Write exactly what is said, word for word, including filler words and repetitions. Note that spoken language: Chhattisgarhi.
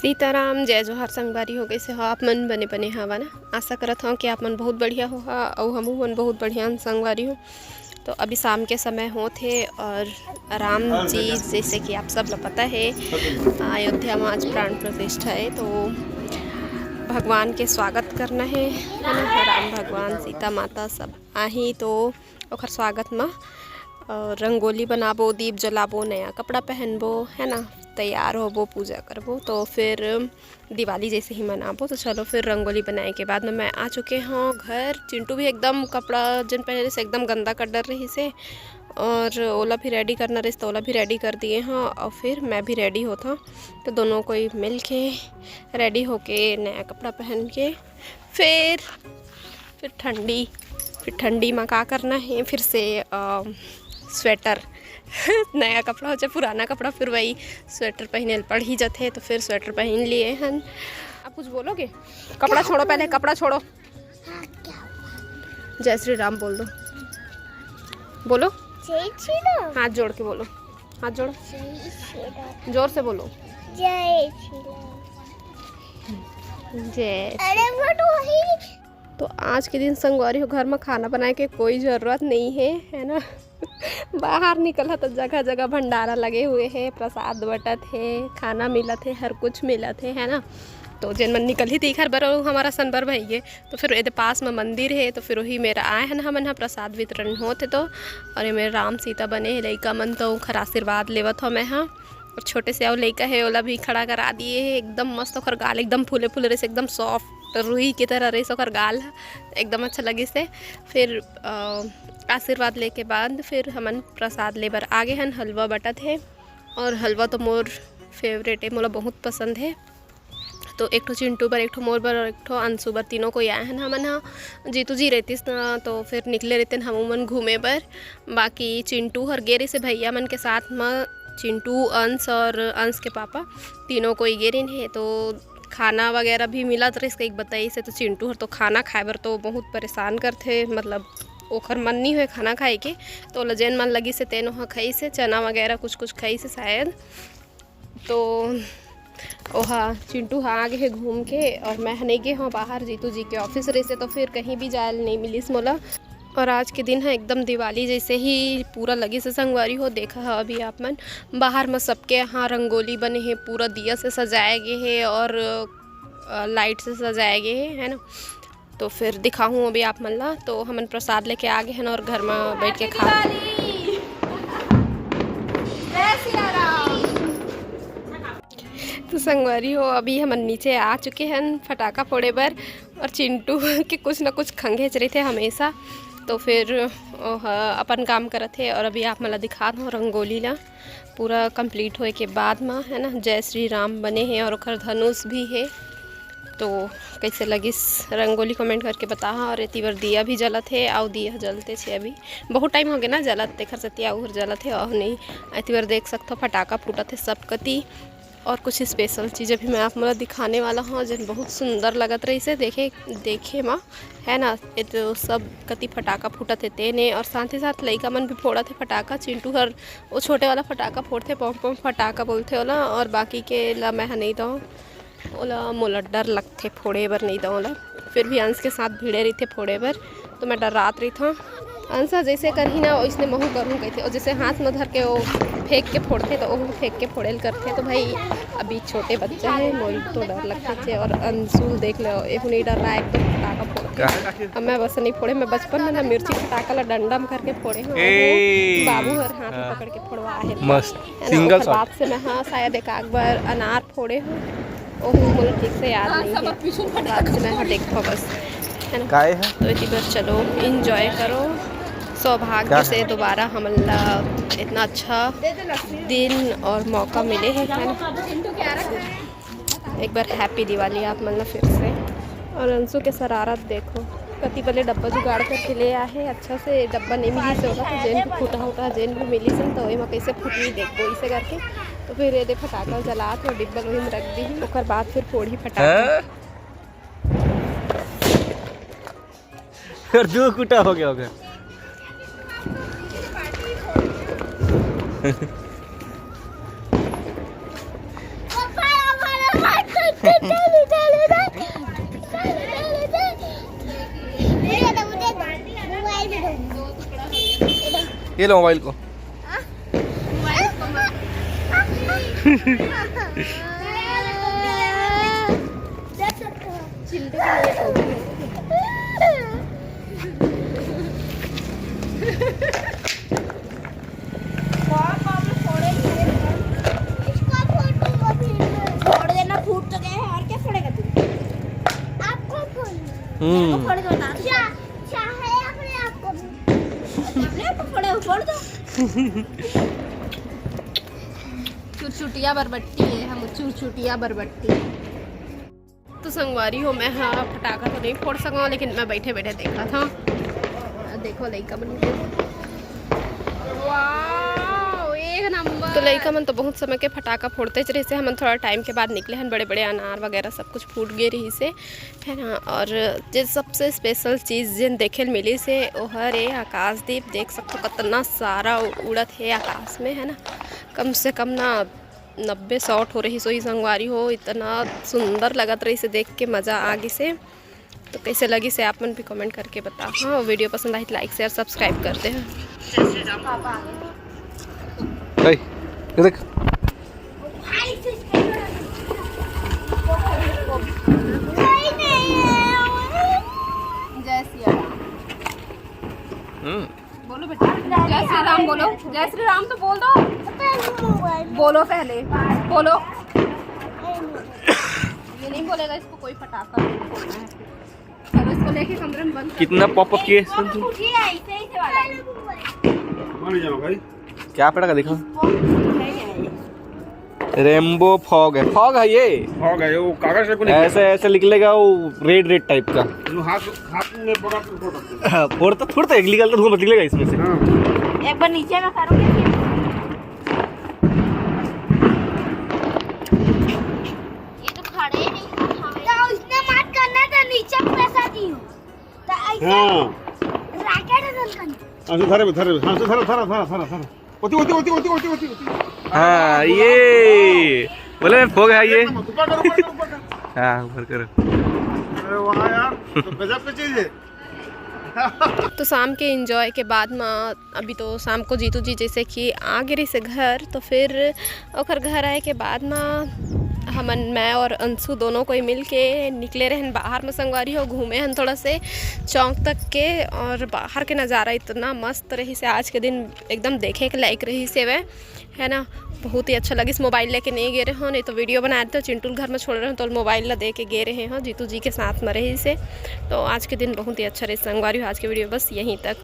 सीताराम, जय जोहार संगवारी हो। कइसे हो आप मन? बने बने हवा ना? आशा करत हव कि आप मन बहुत बढ़िया हो हा, अउ हमू मन बहुत बढ़िया हन संगवारी हो। तो अभी शाम के समय होत हे और राम जी, जैसे कि आप सब ला पता है, अयोध्या में आज प्राण प्रतिष्ठा है, तो भगवान के स्वागत करना है, है ना? राम भगवान, सीता माता सब आही, तो ओखर स्वागत में और रंगोली बनाबो, दीप जलाबो, नया कपड़ा पहनबो, है ना, तैयार होबो, पूजा करबो। तो फिर दिवाली जैसे ही मनाबो। तो चलो, फिर रंगोली बनाए के बाद में मैं आ चुके हूँ घर। चिंटू भी एकदम कपड़ा जन पहने से एकदम गंदा कर डर रही से, और ओला भी रेडी करना रहिस, तो ओला भी रेडी कर दिए हूँ और फिर मैं भी रेडी होत हूँ। तो दोनों कोई मिल के रेडी होके नया कपड़ा पहन के फिर फिर ठंडी, फिर ठंडी में का करना है, फिर से अ, स्वेटर। नया कपड़ा हो चाहे पुराना कपड़ा, फिर वही स्वेटर पहने ल पड़ ही जाते, तो फिर स्वेटर पहन लिए हन। आप कुछ बोलोगे? कपड़ा छोड़ो, पहले कपड़ा छोड़ो। जय श्री राम बोल दो, बोलो। जय श्री राम। हाथ जोड़ के बोलो, हाथ जोड़ो। जय श्री राम। जोर से बोलो। जय श्री राम। जय। अरे वो तो वही। तो आज के दिन संगवारी हो, घर में खाना बनाए के कोई जरूरत नहीं है, है ना? बाहर निकला तो जगह जगह भंडारा लगे हुए है, प्रसाद बटत है, खाना मिलत है, हर कुछ मिलत है, है ना? तो जेन मन निकलही, तो एखर बर हमर असन बर भइगे। तो फिर एदे पास में मंदिर है, तो फिर वही मेर आए हन हमन ह, प्रसाद वितरण होत है। तो और ये मेर राम सीता बने है, लइका मन तो ओखर आशीर्वाद लेवत हो मैं ह। और छोटे से अउ लइका है, ओला भी खड़ा करा दिए है। एकदम मस्त ओखर गाल, एकदम फूले फूले रहिस, एकदम सॉफ्ट रुई की तरह रहिस ओखर गाल ह। एकदम अच्छा लगिस है। फिर अ, आशीर्वाद लेके बाद फिर हमन प्रसाद ले बर आगे हन। हलवा बटत है और हलवा तो मोर फेवरेट है, मोला बहुत पसंद है। तो एक ठो चिंटू बर, एक ठो मोर बर और एक ठो अंशु बर, तीनों कोई आए हन हमन ह। जीतू जी रहतिस न, तो फिर निकले रहते हमू मन घूमे बर। बाकी चिंटू हर गे रहिस हे भैया मन के साथ म। चिंटू, अंश और अंश के पापा, तीनों कोई गे रहिन हे। तो खाना वगैरह भी मिलत रहिस, कइक बताइस हे। तो चिंटू हर तो खाना खाए बर तो बहुत परेशान करथे, मतलब ओखर मन नहीं होए खाना खाए के। तो ओला जेन मन लगिस हे तेन ओहा खाइस हे, चना वगैरह कुछ कुछ खाइस हे शायद। तो ओहा, चिंटू ह आ गे हे घूम के, और मैं ह नहीं गे हूँ बाहर। जीतू जी के ऑफिस रहिस हे, तो फिर कहीं भी जाए ल नहीं मिलिस मोला। और आज के दिन ह एकदम दिवाली जैसे ही पूरा लगिस हे संगवारी हो। देखा ह अभी आप मन, बाहर म सबके यहाँ रंगोली बने हे, पूरा दिया से सजाए गे हे और अ, लाइट से सजाए गे हे, है ना? तो फिर दिखाहूँ अभी आप मन ला। तो हमन प्रसाद लेके आ गे हन और घर में बैठ के खा। तो संगवारी हो, अभी हमन नीचे आ चुके हन फटाका फोड़े बर, और चिंटू के कुछ ना कुछ खंघेच रहिथे हमेशा, तो फिर ओह अपन काम करत हे। और अभी आप मन ला दिखात हूँ रंगोली ला, पूरा कंप्लीट होए के बाद म, है ना, जय श्री राम बने हे और ओखर धनुष भी हे। तो कैसे लगिस रंगोली, कमेंट करके बताहा। और एती बर दिया भी जलत हे, अउ दिया जलते छे अभी, बहुत टाइम हो गया ना जलत, तेखर सेती अउ जलत हे। और नहीं, एती बर देख सकथो फटाका फूटत हे सब कती। और कुछ स्पेशल चीज़ अभी मैं आप मन ला दिखाने वाला हूँ, जेन बहुत सुंदर लगत रहिस हे देखे, देखे म, है ना। ये तो सब कती फटाका फूटत हे तेने, और साथ ही साथ लइका मन भी फोड़त हे फटाका। चिंटू हर वो छोटे वाला फटाका फोड़थे, पॉम पॉम फटाका बोलथे ओला, और बाकी के ला मैं ह नहीं दऊँ। ओला, मोला डर लगथे फोड़े बर, नहीं दऊँ ओला। फिर भी अंश के साथ भिड़े रहिथे फोड़े बर, तो मैं डर्रात रहिथों। अंश ह जैसे करही ना, वैसने महू करहूँ कहथे। और जैसे हाथ में धर के वो फेंक के फोड़थे, तो ओहू फेंक के फोड़े ल करथे। तो भाई, अभी छोटे बच्चा है, मोला तो डर लगथे। और अंशु ल देख लो, एक नहीं डर रहा है, एकदम फटाका फोड़थे। अब मैं बस नहीं फोड़े, मैं बचपन में ना मिर्ची फटाका ला डंडा में करके फोड़े हूँ। ए! बाबू हर हाथ में हाँ। पकड़ के फोड़वा है। मस्त। है ना, सिंगल ओकर शॉट। बाद से मैं, हाँ, शायद एक आध बार अनार फोड़े हूँ, ओहू मोला ठीक से याद नहीं है। ओकर बाद से मैं, हाँ, देखो बस, है ना? काय है? तो इसी बार चलो, एंजॉय करो। सौभाग्य क्या से है? दोबारा हमन ला इतना अच्छा दिन और मौका मिले है, है ना? एक बार हैप्पी दिवाली आप मन ला फिर से। और अंशु के शरारत देखो, कति बले डब्बा जुगाड़ करके ले आए हे। अच्छा से डब्बा नहीं मिलिस हे ओला, तो जेन भी फूटा उटा जेन भी मिलिस हे, तो एमा कैसे फूटही देखबो, इसे करके। तो फिर ये दे फटाका जलात हे, डिब्बा वही में रख दी, ओकर बाद फिर फोड़ही फटाका। हाँ? फिर दो कुटा हो गया होगा। ये लो मोबाइल को। चिंटू के लिए टोपी। फोड़ देना, फूट तो गए हैं, और क्या फोड़ेगा तू? आपको फोड़ना। हम्म। फोड़ के बता। चाहे अपने आप को भी। अपने आप को फोड़े, फोड़ दो। चुरचुटिया बरबट्टी है हम, चुरचुटिया बरबट्टी। तो संगवारी हो, मैं हाँ फटाका तो नहीं फोड़ सकूँ, लेकिन मैं बैठे बैठे देखा था। आ, देखो लइका मन के। वाओ, एक नंबर। तो लइका मन तो बहुत समय के फटाका फोड़ते रहिसे, हमन थोड़ा टाइम के बाद निकले हन, बड़े बड़े अनार वगैरह सब कुछ फूट गए रहिसे, है ना। और जे सबसे स्पेशल चीज़ जेन देखे ल मिली से, ओहर ए आकाशदीप। देख सकते हो कितना सारा उड़त है आकाश में, है ना। कम से कम ना नब्बे सौ ठो रहिस होही संगवारी हो, इतना सुंदर लगत रहिसे देख के, मजा आ गिसे। तो कैसे लगिसे आप मन भी कमेंट करके बताओ। हाँ, वीडियो पसंद आई तो लाइक शेयर सब्सक्राइब कर दे। ए, ये देख। जय सिया राम। हम्म। बोलो बेटा, जय श्री राम बोलो। जय श्री राम तो बोल दो। बोलो पहले, बोलो। ये नहीं बोलेगा, इसको कोई पटाखा नहीं फोड़ना है। चलो, इसको लेके कमरे में बंद कर कितना दो। पॉपअप किए इसको तो उठिए, ऐसे ही से वाला। क्या पटाखा दिखा? रेनबो फॉग है, फॉग है ये। हो गए, वो कागज से कुछ ऐसे ऐसे निकलेगा वो रेड रेड टाइप का। जो हाथ हाथ में पकड़ के फोड़ सकते हैं। हाँ, फोड़ तो फोड़ तो इलीगल तो धुआं निकलेगा इसमें से। हाँ। एक बार नीचे में करोगे फिर। ये तो खड़े ही नहीं हो, तो उसने मार करना था, नीचे पैसा दियो। तो ऐसे हाँ। रैकेट है धड़कन। हाँ, धरे, धरे, हाँ, धरे, धरे, धरे, धरे, धरे। होती, होती, होती, होती, होती, होती, होती। हाँ, ये बोले मैं फॉग है ये। ऊपर कर, ऊपर कर, ऊपर कर। हाँ, ऊपर करो। अरे वाह यार, तो गजब की चीज है। तो शाम के एंजॉय के बाद में, अभी तो शाम को जीतू जी जैसे कि आ गे रहिसे घर, तो फिर ओकर घर आए के बाद में हमन, मैं और अंशु दोनों कोई मिल के निकले रहन बाहर में संगवारी हो, घूमे हन थोड़ा से चौक तक के। और बाहर के नज़ारा इतना मस्त रहिसे आज के दिन, एकदम देखे के लायक रहिसे वे, है ना। बहुत ही अच्छा लगिस। मोबाइल लेके नहीं गे रहे हो, नहीं तो वीडियो बनाए रहे, चिंटू ल घर में छोड़े रहे हो, तो मोबाइल ला दे के गे रहे हो, जीतू जी के साथ में रहिसे। तो आज के दिन बहुत ही अच्छा रहिस संगवारी हो। आज के वीडियो बस यहीं तक।